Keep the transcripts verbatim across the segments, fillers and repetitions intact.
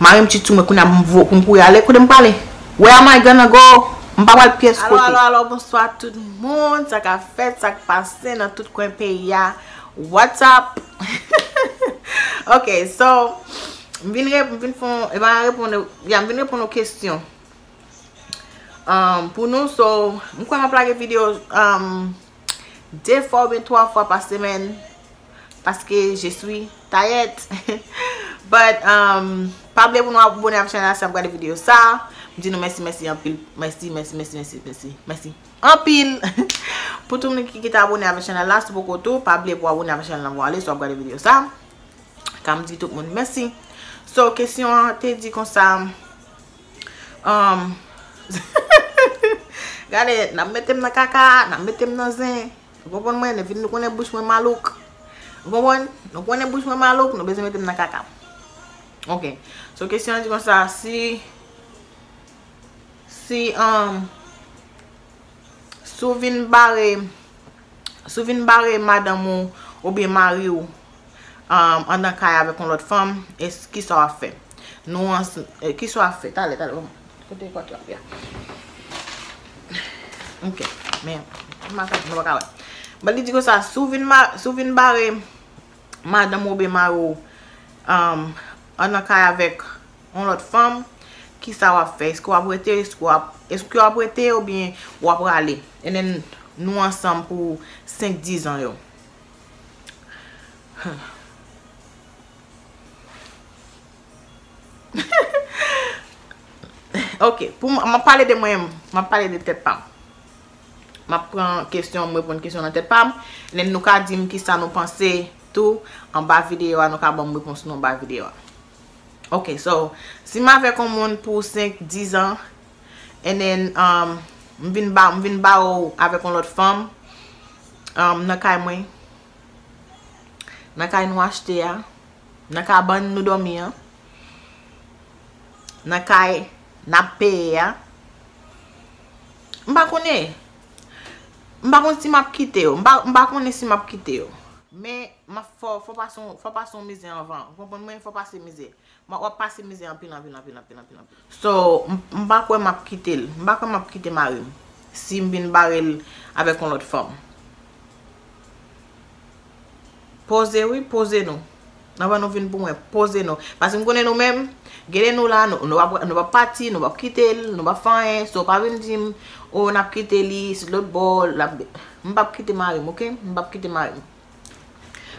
Mari m chit sou mwen kounye a pou m vo- pou m kouri ale. Kote m prale? Where am I gonna go? M pa pral pyès kote. Alo, alo, alo, bonswa tout moun. Sa k ap fèt, sa k pase nan tout kwen peyi a? What's up? Ok, so, m vin rep- m vin fè yon, e pa reponn, ya, m vin reponn yon kesyon. Um, pou nou, so, m kwè m ap lage videyo, um, de fwa oubyen twa fwa pa semèn, paske je suis tired. But, um, pa bliye pou nou abone avèk chanèl la si w ap gade videyo sa. M di nou mèsi, mèsi anpil. Mèsi, mèsi, mèsi, mèsi, mèsi, mèsi anpil. Pou tout moun ki, ki te abone avèk chanèl la, si w poko tou, pa bliye pou abone avèk chanèl la pou ale si w ap gade videyo sa. Ka m di tout moun mèsi. So, kesyon an te di konsa, um, gade, n ap mete m nan kaka, n ap mete m nan zen. Ou konprann mwen? Epi nou konnen bouch mwen malouk. Ou konprann? Nou konnen bouch mwen malouk, nou bezwen mete m nan kaka. Ok. So, kesyon an di konsa, si, si, um, si w vin bare, si w vin bare madanm ou oubyen mari w, um, anndan kay avèk yon lòt fanm, e s- kisa w ap fè? Nou ans- eh, kisa w ap fè? Talè, talè, ban m. Kote kòt la, ya. Ok, men, m pa ka, nou pa ka wè. But li di konsa, si w vin ma- si w vin bare madanm ou oubyen mari w, um, anndan kay avèk yon lòt fanm, kisa w ap fè? Èske w ap rete? Èske w ap, èske w ap rete oubyen w ap prale? And then, nou ansanm pou senk, diz an yo. Ok, pou m, m ap pale de mwen menm, m ap pale de tèt pa m. M ap pran kesyon, m reponn kesyon nan tèt pa m. Then nou ka di m kisa nou panse tou anba videyo a, nou ka ban m repons nou anba videyo a. Ok, so, si m avèk yon moun pou senk, diz an, and then, um, m vin ba, m vin bare w avèk yon lòt fanm, um, nan kay mwen, nan kay nou achte a, nan kabann nou dòmi an, nan kay n ap peye a, m pa konnen. M pa konn si m ap kite yo. M pa, m pa konnen si m ap kite yo. Men, m ap fò, fò pase yon, fò pase yon mizè anvan. Ou konprann mwen? Fò pase mizè. M ap, w ap pase mizè anpil, anpil, anpil, anpil, anpil, anpil. So, m, m pa kwè m ap kite l. M pa kwè m ap kite mari m. Si m vin bare l avèk yon lòt fanm. Poze wi, poze nou. Anvan nou vin pou mwen, poze nou. Paske m konnen nou menm, gade nou la, nou, nou p ap, nou p ap pati, nou p ap kite l, nou p ap fè anyen. So, pa vin di m, o, n ap kite li, si lòt bò, l ap, m p ap kite mari m, ok? M p ap kite mari m.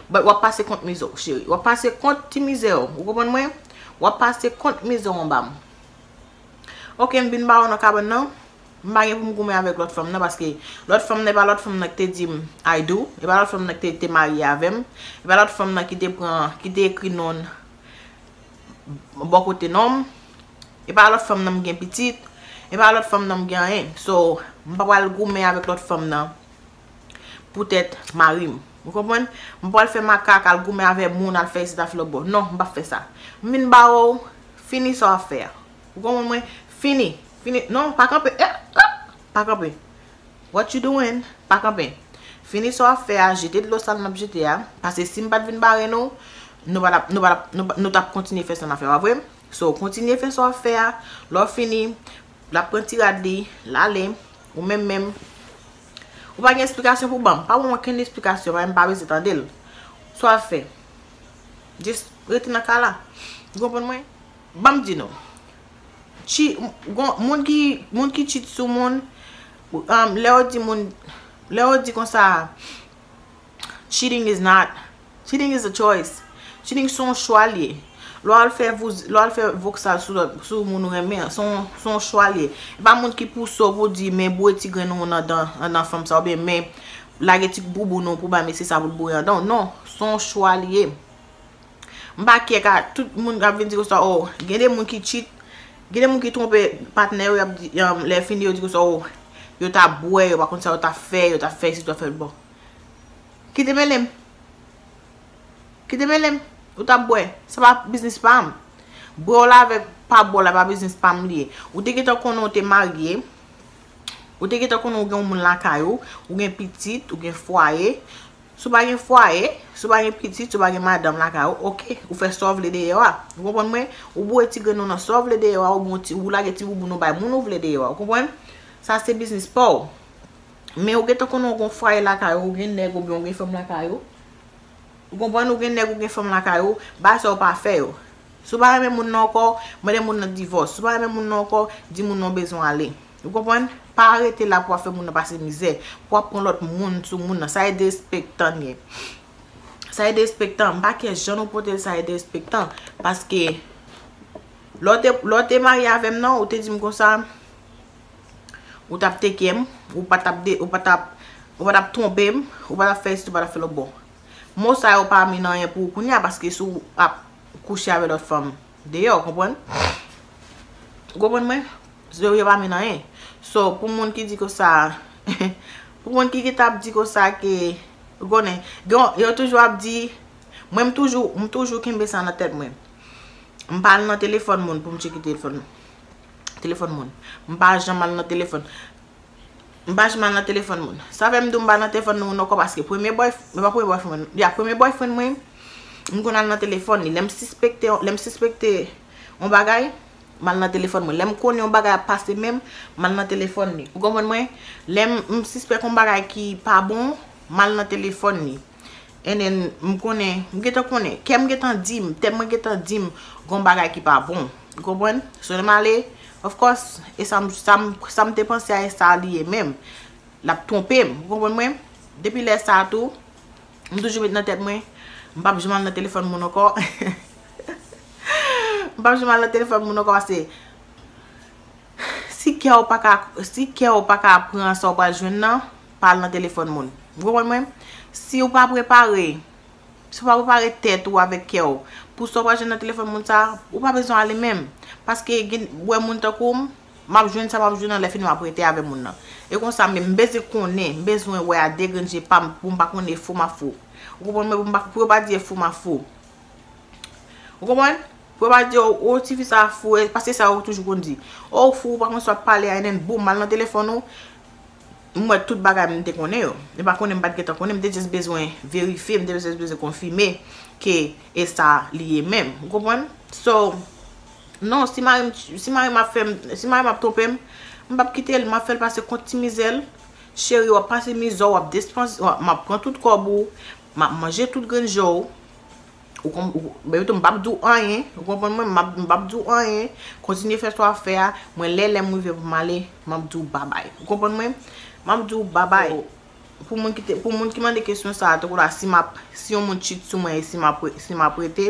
But w ap pase kont mizè w, cheri. W ap pase kont ti mizè w. Ou konprann mwen? W ap pase kont mizè w anba m. Ok, m vin ba w nan kabann nan. M pa gen pou m goumen avèk lòt fanm nan, paske lòt fanm nan, e pa lòt fanm nan ki te di m I do. E pa lòt fanm nan ki te, te marye avè m. E pa lòt fanm nan ki te pran, ki te ekri non l bò kote non m. E pa lòt fanm nan m gen pitit. E pa lòt fanm nan m gen anyen. So, m pa pral goumen avèk lòt fanm nan poutèt mari m. Ou konprann? M pral fè makak, al goumen avè moun, al fè isit, al fè lòt bò. Non, m p ap fè sa. M vin ba w, fini sa w ap fè a. Ou konprann mwen? Fini. Fini. Non, pa kanpe. Eh, ah, pa kanpe. What you doing? Pa kanpe. Fini sa w ap fè a, jete dlo sal n ap jete a. Paske si m pa t vin bare nou, nou pa t ap, nou pa t ap, nou, nou t ap kontinye fè sa n ap fè, pa vre? So, kontinye fè sa w ap fè a. Lè w fini, l ap pran ti rad li, l ale. Ou menm menm, ou pa gen esplikasyon pou ban m. Pa ban m okenn esplikasyon, pa, m pa bezwen tande l. Sa w ap fè? Just rete nan kay la. Ou konprann mwen? Ban m di nou. Chi, gon, moun ki, moun ki cheat sou moun, um, lè yo di moun, lè yo di konsa, cheating is not, cheating is a choice. Cheating se yon chwa l ye. Lè w al fè vouz-, lè w al fè voksal sou lòt, sou moun ou renmen an, se yon, se yon chwa l ye. E pa moun ki pouse w pou di, men boure ti grenn ou anndan, anndan fanm sa, oubyen men lage ti bouboun ou pou bay mesye sa pou l boure anndan w. Non, se yon chwa l ye. M pa kè ka, tout moun k ap vin di konsa, o, gen de moun ki cheat, gen de moun ki twonpe patnè yo, y ap di, um, lè fini, yo di konsa, o, yo t ap bwè, yo pa konn sa yo t ap fè, yo t ap fè isit, yo t ap fè lòt bò. Kite mele m. Kite mele m. Ou t ap bwè. Sa pa biznis pa m. Bwè w la avèk pa bwè w la, pa biznis pa m li ye. Ou te gentan konnen w te marye. Ou te gentan konnen w gen yon moun lakay ou. Ou gen pitit, ou gen fwaye. Si w pa gen fwaye, si w pa gen pitit, si w pa gen madanm lakay ou, oke, ou fè sa w vle deyò a. Ou konprann mwen? Ou boure ti grenn ou nan sa w vle deyò a, oubyen ou lage ti bouboun ou bay moun ou vle deyò a. Ou konprann? Sa se biznis pa w. Men ou gentan konnen w gen fwaye lakay ou, ou gen nèg oubyen ou gen fanm lakay ou. Ou konprann? Ou gen nèg, ou gen fanm lakay ou, bagay sa yo pa fè yo. Si w pa renmen moun nan ankò, mande moun nan divòs. Si w pa renmen moun nan ankò, di moun nan w bezwen ale. Ou konprann? Pa rete la pou w ap fè moun nan pase mizè, pou w ap pran lòt moun sou moun nan. Sa e derespektan l ye. Sa e derespektan. M pa kè jan nou pote l, sa e derespektan. Paske, lè w te, lè w te marye avè m nan, ou te di m konsa, ou t ap teke m, ou pa t ap de, ou pa t ap, ou pa t ap twonpe m, ou pa t ap fè isit, ou pa t ap fè lòtbò. Mo sa yo pa mennen anyen pou ou kounye a, paske si w ap kouche avè lòt fanm deyò, ou konprann? Ou konprann mwen? Yo, yo pa mennen anyen. So, pou moun ki di konsa, pou moun ki, ki t ap di konsa ke, ou konnen, gen, yo toujou ap di, mwen, m toujou, m toujou kenbe sa nan tèt mwen. M pa al nan telefòn moun pou m tcheke telefòn, telefòn moun. M pa janm al nan telefòn. M pa janm al nan telefòn moun. Sa fè m di w m pa al nan telefòn moun ankò paske premye boyf-, e pa premye boyfriend, ya, premye boyfriend mwen, m konn al nan telefòn li. Lè m sispekte, lè m sispekte yon bagay, m al nan telefòn mwen. Lè m konnen yon bagay ap pase menm, m al nan telefòn li. Ou konprann mwen? Lè m, m sispèk yon bagay ki pa bon, m al nan telefòn li. And then, m konnen, m gentan konnen. Kè m gentan di m, tèt mwen gentan di m, gon bagay ki pa bon. Ou konprann? So, lè m ale, of course, e sa m, sa m, sa m te panse a, e sa li ye menm. L ap twonpe m. Ou konprann mwen? Depi lè sa a tou, m toujou met nan tèt mwen, m p ap janm al nan telefòn moun ankò. M p ap janm al nan telefòn moun ankò, paske si kè w pa ka, si kè w pa ka pran sa w pral jwenn nan, pa al nan telefòn moun. Ou konprann mwen? Si w pa prepare, si w pa prepare tèt ou avèk kè w pou sa w pral jwenn nan telefòn moun sa, ou pa bezwen ale menm. Paske gen, wè moun tankou m, m ap jwenn sa m ap jwenn nan, lè fini m ap rete avè moun nan. E konsa, men m bezwen konnen, m bezwen wè a de grenn je pa m pou m pa konnen fo m ap fo. Ou konprann mwen? Pou m pa, pou yo pa di e fo m ap fo. Ou konprann? Pou yo pa di, o, o, tifi sa fou, e, paske sa yo toujou konn di. O, ou fou, ou pa konn sa w ap pale a, and then, boum, m al nan telefòn ou, m wè tout bagay m te konnen yo. E pa konnen m pa t gentan konnen, m te just bezwen verifye, m te just bezwen konfime ke e sa li ye menm. Ou konprann? So, non, si mari m, si mari m ap fè m, si mari m ap twonpe m, m p ap kite l, m ap fè l pase kont ti mizè l. Cheri, w ap pase mizè, w ap despanse, w ap, m ap pran tout kòb ou, m ap manje tout grenn je w. Ou konp-, ou, men tou, m p ap di w anyen, ou konprann mwen, m ap, m p ap di w anyen, kontinye fè sa w ap fè a, mwen lè, lè m rive pou m ale, m ap di w babay. Ou konprann mwen? M ap di w babay. Pou moun ki te, pou moun ki mande kesyon sa a, tankou la, si m ap, si yon moun cheat sou mwen e si m ap, si m ap rete,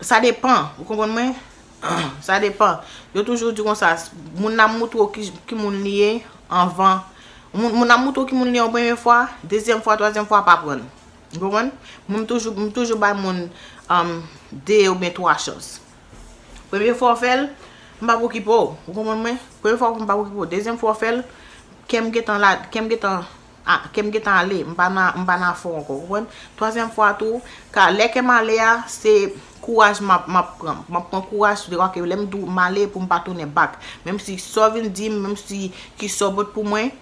sa depan, ou konprann mwen? Sa depan. Yo toujou di konsa, moun nan ap moutre w ki, ki moun li ye anvan. Moun, moun nan ap moutre w ki moun li ye yon premye fwa, dezyèm fwa, twazyèm fwa, pa pran l. Ou konprann? Mwen, m toujou, m toujou bay moun, um, de oubyen twa chans. Premye fwa w fè l, m p ap okipe w. Ou konprann mwen? Premye fwa m p ap okipe w. Dezyèm fwa w fè l, kè m gentan la, kè m gentan, a, kè m gentan ale. M pa nan, m pa nan afè w ankò. Ou konprann? Twazyèm fwa tou, ka, lè kè m ale a, se kouraj m ap, m ap pran. M ap pran kouraj, sou de ke lè m di w m ale pou m pa tounen back. Menm si sa w vin di m, menm si ki sa w pot pou mwen,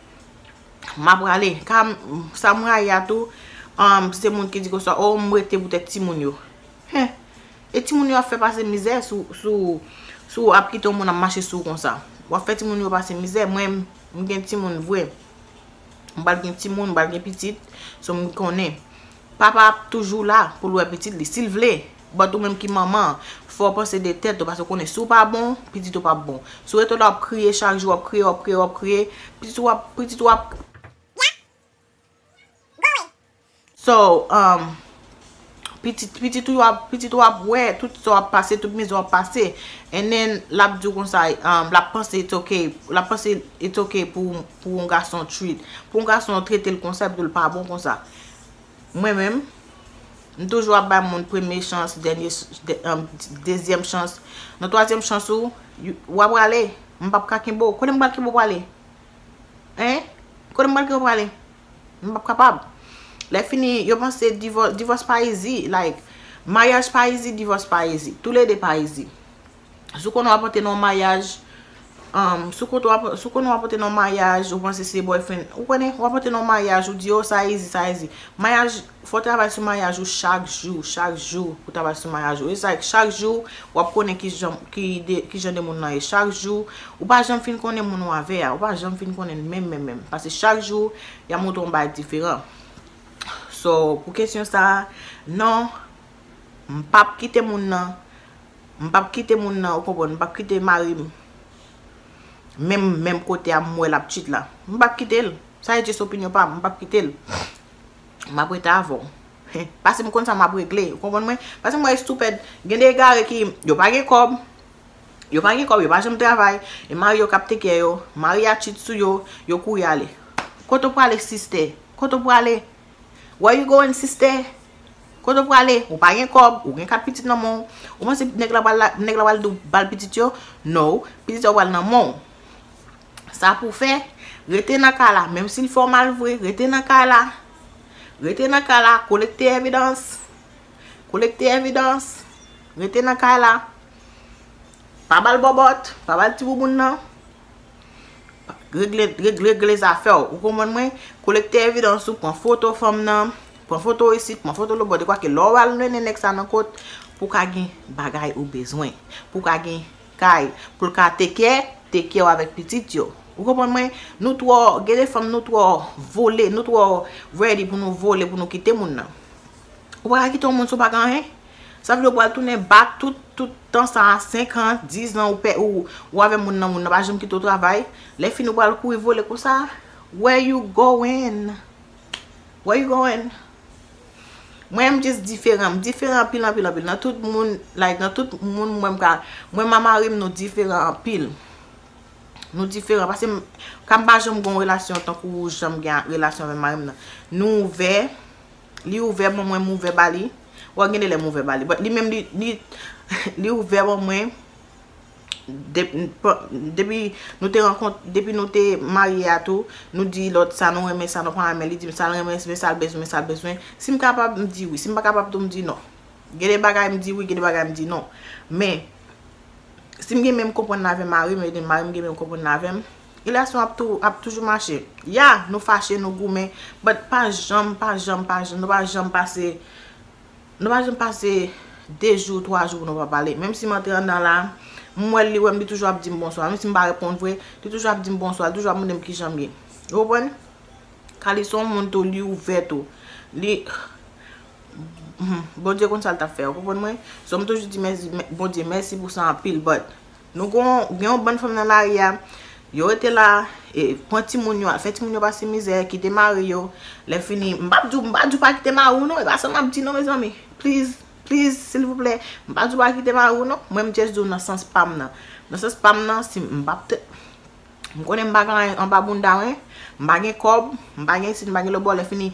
m ap prale. Ka m, sa m rayi a tou, um, se moun ki di konsa, o, m rete poutèt timoun yo. Hen! E timoun yo ap fè pase mizè sou, sou, sou w ap kite yon moun ap mache sou w konsa. W ap fè timoun yo pase mizè. Mwen, m gen timoun vre. M pral gen timoun, m pral gen pitit. So, m konnen. Papa ap toujou la pou l wè pitit li, si l vle. But ou menm ki manman, fò w panse de tèt ou, paske w konnen si w pa bon, pitit ou p ap bon. Si w rete la, w ap kriye chak jou, w ap kriye, w ap kriye, w ap kriye, pitit ou ap, pitit ou ap. So, um, pitit, pitit ou ap, pitit ou ap wè tout sa w ap pase, tout mizè w ap pase. And then, l ap di w konsa, um, l ap panse it's okay, l ap panse it's okay pou, pou yon gason treat. Pou yon gason trete l konsa, epi tou l pa bon konsa. Mwen menm, m toujou ap bay moun premye chans, dènye ch-, de-, um, dezyèm chans. Nan twazyèm chans ou, w ap prale. M p ap ka kenbe w. Kote m pral kenbe w prale? Hein? Kote m pral kenbe w prale? M p ap kapab. Lè fini, yo panse divò-, divòs pa easy. Like, maryaj pa easy, divòs pa easy. Toulede pa easy. Si w konnen w ap antre nan yon maryaj, Um, sou kote w ap, sou konnen w ap antre nan maryaj, ou panse se boyfriend. Ou konnen, w ap antre nan maryaj, ou di, oh, sa easy, sa easy. Maryaj, fò w travay sou maryaj ou chak jou, chak jou, pou w travay sou maryaj ou. E sa, chak jou, w ap konnen ki jan, ki de, ki jan de moun nan ye. Chak jou, ou pa janm fin konnen moun ou avè a, ou pa janm fin konnen l menm, menm, menm. Paske chak jou, y ap montre yon bagay diferan. So, pou kesyon sa a, non, m p ap kite moun nan, m p ap kite moun nan, ou konprann, m p ap kite mari m. Menm, menm kote a m wè l ap cheat la. M p ap kite l. Sa e just opinyon pa m, m p ap kite l. M ap rete avè w. Paske m konn sa m ap regle, ou konprann mwen? Paske m wè estupid, gen de egare ki, yo pa gen kòb, yo pa gen kòb, yo pa janm travay, e mari yo k ap take care yo, mari a cheat sou yo, yo kouri ale. Kote w prale, sister? Kote w prale? Where you going, sister? Kote w prale? Ou pa gen kòb, ou gen kat pitit nan men w. Ou panse nèg la pral la, nèg la pral di w ba l pitit yo? No, pitit yo pral nan men w. Sa pou fè, rete nan kay la, menm si l fè w mal vre, rete nan kay la. Rete nan kay la, kolekte evidans. Kolekte evidans. Rete nan kay la. Pa ba l bòbòt, pa ba l ti bouboun nan. Regle, regle, regle zafè w. Ou konprann mwen? Kolekte evidans ou, pran foto fanm nan, pran foto isit, pran foto lòtbò, dekwa ke lè w al mennen nèg sa nan kot, pou w ka gen bagay ou bezwen. Pou w ka gen kay, pou l ka take care, take care w avèk pitit yo. Ou konprann mwen? Nou twò, gen de fanm nou twò vole, nou twò ready pou nou vole, pou nou kite moun nan. Ou pa ka kite yon moun si w pa gen anyen. Sa vle di w pral tounen back tout, tout tan sa a, senk an, diz an, ou pè, ou, ou avè moun nan, moun nan pa janm kite w travay. Lè fini, ou pral kouri vole konsa. Where you going? Where you going? Mwen, m just diferan. M diferan anpil, anpil, anpil. Nan tout moun, like, nan tout moun, mwen, m ka, mwen, m a mari m, nou diferan anpil. Nou diferan. Paske m, ka m pa janm gen yon relasyon tankou jan m gen relasyon avè mari m nan. Nou ouvè, li ouvè ban mwen, m ouvè ba li. Bon, gen de lè m ouvè ba li. But li menm, li, li, li ouvè ban mwen. De-, pa-, depi nou te rankont-, depi nou te marye a tou, nou di lòt sa nou renmen, sa nou pa renmen, li di m sa l renmen, men sa l bezwen, men sa l bezwen. Si m kapab, m di wi. Si m pa kapab tou, m di non. Gen de bagay m di wi, gen de bagay m di non. Men, si m gen menm konprann nan avè mari m, e mari m gen menm konprann nan avè m, relasyon ap tou, ap toujou mache. Ya, nou fache, nou goumen, but pa janm, pa janm, pa janm, nou pa janm pase, nou pa janm pase de jou, twa jou pou nou pa pale. Menm si m antre anndan la, m wè l, li wè m, li toujou ap di m bonswa. Menm si m pa reponn vre, li toujou ap di m bonswa, li toujou ap mande m kijan m ye. Ou konprann? Ka li se yon moun tou, li ouvè tou. Li, hmm, Bondye konn sa l t ap fè, ou konprann mwen? So, m toujou di mèsi, mè-, Bondye mèsi pou sa anpil, but nou gon, gen yon bann fanm nan lari a, yo rete la, e, pran timoun yo, al fè timoun yo pase mizè, kite mari yo. Lè fini, m p ap di w, m pa di w pa kite mari w non, e pa sa m ap di non, mezanmi. Please, please, silvouplè, m pa di w pa kite mari w non. Mwen, m just di w nan sans pa m nan. Nan sans pa m nan, si m p ap te-, M konnen m pa gen anyen anba bounda mwen, m pa gen kòb, m pa gen isit, m pa gen lòtbò, lè fini,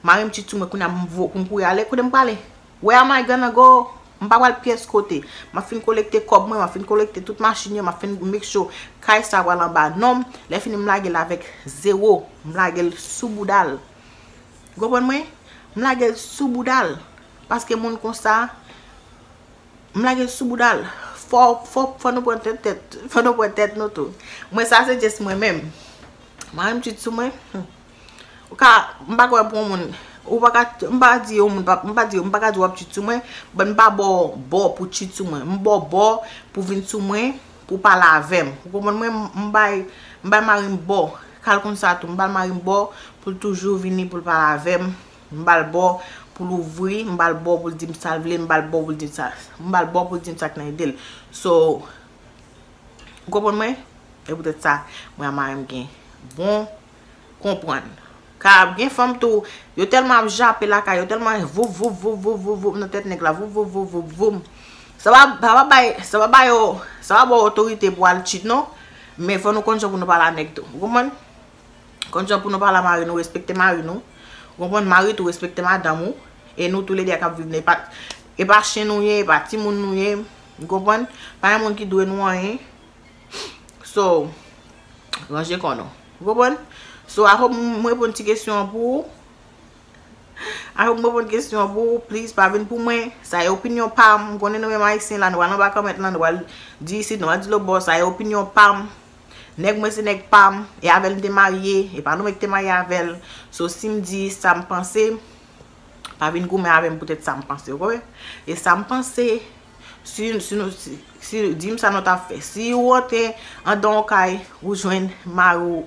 mari m cheat sou mwen, kounye a m vo-, pou m kouri ale, kote m prale? Where am I gonna go? M pa pral pyès kote. M ap fin kolekte kòb mwen, m ap fin kolekte tout machin yo, m ap fin make sure kay sa pral anba non m, lè fini m lage l avèk zewo, m lage l sou bouda l. Ou konprann mwen? M lage l sou bouda l. Paske moun konsa, M lage l sou bouda l. Fò, fò, fò nou pran tèt, tèt, fò nou pran tèt nou tou. Mwen, sa se just mwen menm. Mari m cheat sou mwen. Hmm. Ou ka, m pa kwè pou yon moun. Ou pa ka, m pa di yon moun, pa, m pa di, m pa ka di w ap cheat sou mwen, but m pa ba w bò pou cheat sou mwen. M ba w bò pou vin sou mwen, pou pale avè m. Ou konprann mwen, m, m bay, m bay mari m bò. Kal konn sa tou, m bay mari m bò pou l toujou vini, pou l pale avè m. M ba l bò pou l ouvri, m ba l bò pou l di m sa l vle, m ba l bò pou l di m sa, m ba l bò pou l di m sa k nan ide l. So, ou konprann mwen? E poutèt sa, mwen a mari m gen bon konprann. Ka ap gen fanm tou, yo tèlman ap jape lakay, yo tèlman voup, voup, voup, voup, voup, voup nan tèt nèg la, voup, voup, voup, voup, voup. Sa pa, sa pa bay, sa pa ba yo, sa pa ba w otorite pou al cheat non, men fò nou konn jan pou nou pale a nèg tou. Ou konprann? Konn jan pou nou pale a mari nou, respekte mari nou. Ou konprann? Mari tou respekte madanm ou. E nou toulede a k ap viv nan, e pa, e pa chen nou ye, e pa timoun nou ye. Ou konprann? Pa gen moun ki dwe nou anyen. So, ranje kò nou. Ou konprann? So, I hope m reponn ti kesyon an pou ou. I hope m reponn kesyon an pou ou. Please, pa vin pou mwen. Sa e opinyon pa m. M konnen nou menm Ayisyen la, nou pral anba comment lan, nou pral di isit, nou pral di lòtbò. Sa e opinyon pa m. Nèg mwen se nèg pa m, e avè l m te marye, e pa nou menm ki te marye avè l. So, si m di sa m panse, pa vin goumen avè m poutèt sa m panse, w konprann? E sa m panse, si, si nou, si, si, di m sa nou t ap fè. Si ou antre andan yon kay, ou jwenn mari w,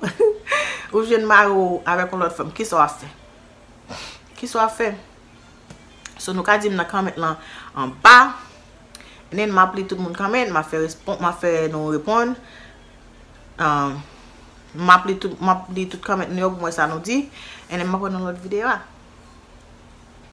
ou jwenn mari w avèk yon lòt fanm, kisa w ap fè? Kisa w ap fè? So, nou ka di m nan comment lan anba. And then, m ap li tout moun comment, m ap fè respon-, m ap fè nou reponn. Um, m ap li tout, m ap li tout comment nou yo pou mwen sa nou di. And then, m ap wè nan lòt videyo a.